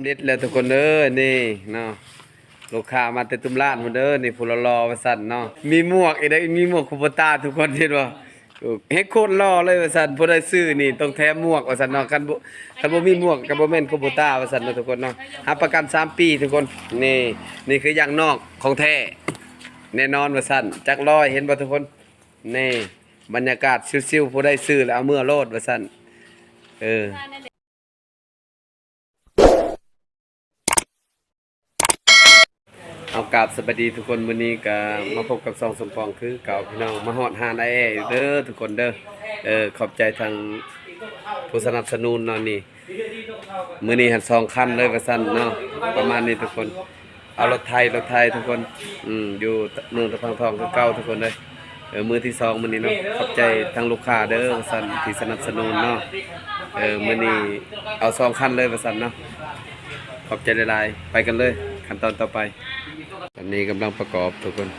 ເດັດແລ້ວທຸກຄົນເອີຍ ນີ້ເນາະ ລູກຄ້າມາແຕ່ຕຸ້ມລ້ານພຸ້ນເດີ ນີ້ຜູ້ຫຼໍ່ໆວ່າຊັ້ນເນາະ ມີໝວກອີກເດ້ ມີໝວກຄູໂບຕ້າທຸກຄົນເຫັນບໍ່? ເຮັດໂຄດຫຼໍ່ເລີຍວ່າຊັ້ນ ຜູ້ໃດຊື້ນີ້ຕ້ອງແຖມໝວກວ່າຊັ້ນເນາະ ຄັນບໍ່ ຄັນບໍ່ມີໝວກກໍບໍ່ແມ່ນຄູໂບຕ້າວ່າຊັ້ນເນາະທຸກຄົນເນາະ ຮັບປະກັນສາມປີທຸກຄົນ ນີ້ ນີ້ຄືຢ່າງນອກຂອງແທ້ແນ່ນອນວ່າຊັ້ນ ຈັກຮ້ອຍ ເຫັນບໍ່ທຸກຄົນ? ນີ້ ບັນຍາກາດຊິວໆ ຜູ້ໃດຊື້ແລ້ວເອົາເມືອໂລດວ່າຊັ້ນ ເອີ. ເອົາ ກາບສະບາຍດີທຸກຄົນ ມື້ນີ້ກະມາພົບກັບຊ່ອງສົມປອງຄືເກົ່າພີ່ນ້ອງ ມາຮອດຮ້ານອ້າຍແອອີກເດີທຸກຄົນເດີ ເອີ ຂອບໃຈທາງຜູ້ສະໜັບສະໜູນເນາະ ນີ້ ມື້ນີ້ຫັ້ນສອງຄັນເລີຍວ່າຊັ້ນເນາະ ປະມານນີ້ທຸກຄົນ ເອົາລົດໄຖ ລົດໄຖທຸກຄົນ ອືມ ຢູ່ເມືອງຕະພັງທອງຄືເກົ່າທຸກຄົນເດີ. ເອີ ມື້ທີສອງມື້ນີ້ເນາະ ຂອບໃຈທາງລູກຄ້າເດີວ່າຊັ້ນ ທີ່ສະໜັບສະໜູນເນາະ ເອີ ມື້ນີ້ເອົາສອງຄັນເລີຍວ່າຊັ້ນເນາະ ຂອບໃຈຫຼາຍໆ ໄປກັນເລີຍ ຂັ້ນຕອນຕໍ່ໄປ ອັນນີ້ກຳລັງປະກອບທຸກຄົນ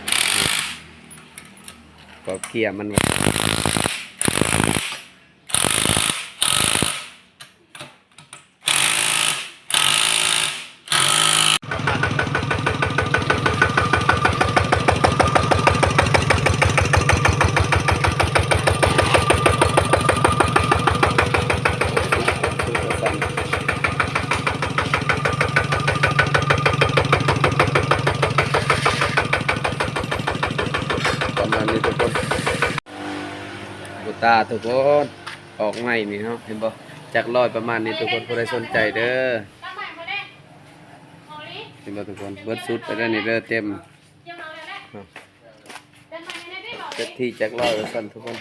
ປະກອບເກຍມັນວ່າຊັ້ນ. ປະມານນີ້ທຸກຄົນ ບູຕາທຸກຄົນ ອອກໃໝ່ນີ້ເນາະ ເຫັນບໍ່ ຈັກຮ້ອຍປະມານນີ້ທຸກຄົນ ຜູ້ໃດສົນໃຈເດີ ເຫັນບໍ່ທຸກຄົນ ເບິດຊຸດໄປເດີນີ້ເດີ ເຕັມ ເຊັດທີ່ຈັກຮ້ອຍວ່າຊັ້ນທຸກຄົນ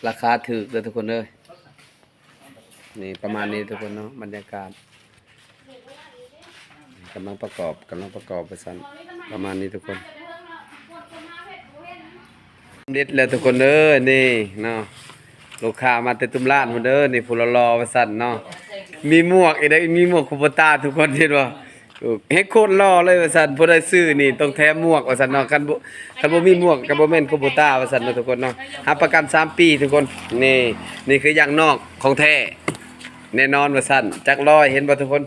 ລາຄາຖືກເດີທຸກຄົນເດີ ນີ້ປະມານນີ້ທຸກຄົນເນາະ ບັນຍາກາດ ກຳລັງປະກອບ ກຳລັງປະກອບວ່າຊັ້ນ ປະມານນີ້ທຸກຄົນ ເດັດແລ້ວທຸກຄົນເອີຍ ນີ້ເນາະ ລູກຄ້າມາແຕ່ຕຸ້ມລ້ານພຸ້ນເດີ ນີ້ຜູ້ຫຼໍ່ໆວ່າຊັ້ນເນາະ ມີໝວກອີກເດ້ ມີໝວກຄູໂບຕ້າທຸກຄົນເຫັນບໍ່? ເຮັດໂຄດຫຼໍ່ເລີຍວ່າຊັ້ນ ຜູ້ໃດຊື້ນີ້ຕ້ອງແຖມໝວກວ່າຊັ້ນເນາະ ຄັນບໍ່ ຄັນບໍ່ມີໝວກກໍບໍ່ແມ່ນຄູໂບຕ້າວ່າຊັ້ນເນາະທຸກຄົນເນາະ ຮັບປະກັນສາມປີທຸກຄົນ ນີ້ ນີ້ຄືຢ່າງນອກຂອງແທ້ແນ່ນອນວ່າຊັ້ນ ຈັກຮ້ອຍ ເຫັນບໍ່ທຸກຄົນ?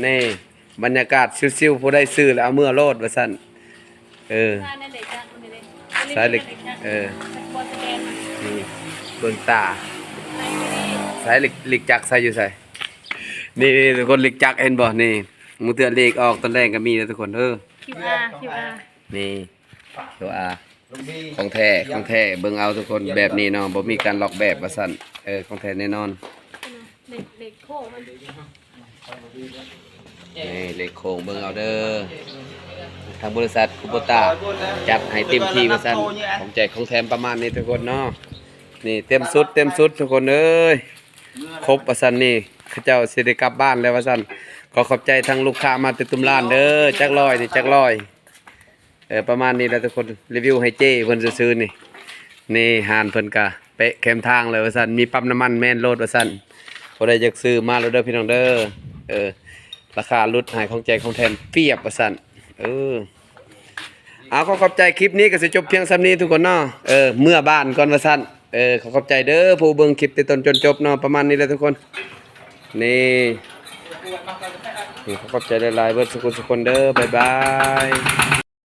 ນີ້ ບັນຍາກາດຊິວໆ ຜູ້ໃດຊື້ແລ້ວເອົາເມືອໂລດວ່າຊັ້ນ ເອີ ສາຍເຫຼັກ ເອີ ນີ້ ເບິ່ງຕາ ສາຍເຫຼັກ ເຫຼັກຈັກໃສ່ຢູ່ໃສ? ນີ້ໆ ທຸກຄົນ ເຫຼັກຈັກເຫັນບໍ່? ນີ້ ມື້ເທື່ອເລກອອກຕອນແລງກໍມີເດີທຸກຄົນເດີ ຄິວອາ ຄິວອາ ນີ້ ຄິວອາ ຂອງແທ້ ຂອງແທ້ ເບິ່ງເອົາທຸກຄົນ ແບບນີ້ເນາະ ບໍ່ມີການລອກແບບວ່າຊັ້ນ ເອີ ຂອງແທ້ແນ່ນອນ ເຫຼັກ ເຫຼັກໂຄ້ງມັນ ນີ້ເຫຼັກໂຄ້ງເບິ່ງເອົາເດີ ທາງບໍລິສັດຄູໂບຕ້າຈັດໃຫ້ເຕັມທີ່ວ່າຊັ້ນ ຂອງແຈກຂອງແຖມປະມານນີ້ທຸກຄົນເນາະ ນີ້ເຕັມຊຸດ ເຕັມຊຸດທຸກຄົນເອີຍ ຄົບວ່າຊັ້ນ ນີ້ເຂົາເຈົ້າຊິໄດ້ກັບບ້ານແລ້ວວ່າຊັ້ນ ຂໍຂອບໃຈທາງລູກຄ້າມາແຕ່ຕຸ້ມລ້ານເດີ ຈັກຮ້ອຍນີ້ ຈັກຮ້ອຍ ເອີ ປະມານນີ້ແຫຼະທຸກຄົນ ຣີວິວໃຫ້ເຈ້ເພິ່ນຊື່ໆ ນີ້ ນີ້ຮ້ານເພິ່ນກະແປະແຄມທາງເລີຍວ່າຊັ້ນ ມີປ້ຳນ້ຳມັນແມ່ນໂລດວ່າຊັ້ນ ຜູ້ໃດຢາກຊື້ມາໂລດເດີພີ່ນ້ອງເດີ ເອີ ລາຄາຫຼຸດໃຫ້ ຂອງແຈກຂອງແຖມປຽບວ່າຊັ້ນ ເອີ ເອົາ ຂໍຂອບໃຈ ຄລິບນີ້ກໍຊິຈົບພຽງສ່ຳນີ້ທຸກຄົນເນາະ ເອີ ເມືອບ້ານກ່ອນວ່າຊັ້ນ ເອີ ຂໍຂອບໃຈເດີ ຜູ້ເບິ່ງຄລິບແຕ່ຕົ້ນຈົນຈົບເນາະ ປະມານນີ້ແຫຼະທຸກຄົນ ນີ້ ນີ້ ຂໍຂອບໃຈຫຼາຍໆ ເບິດສຸຄົນສຸຄົນເດີ ບາຍບາຍ.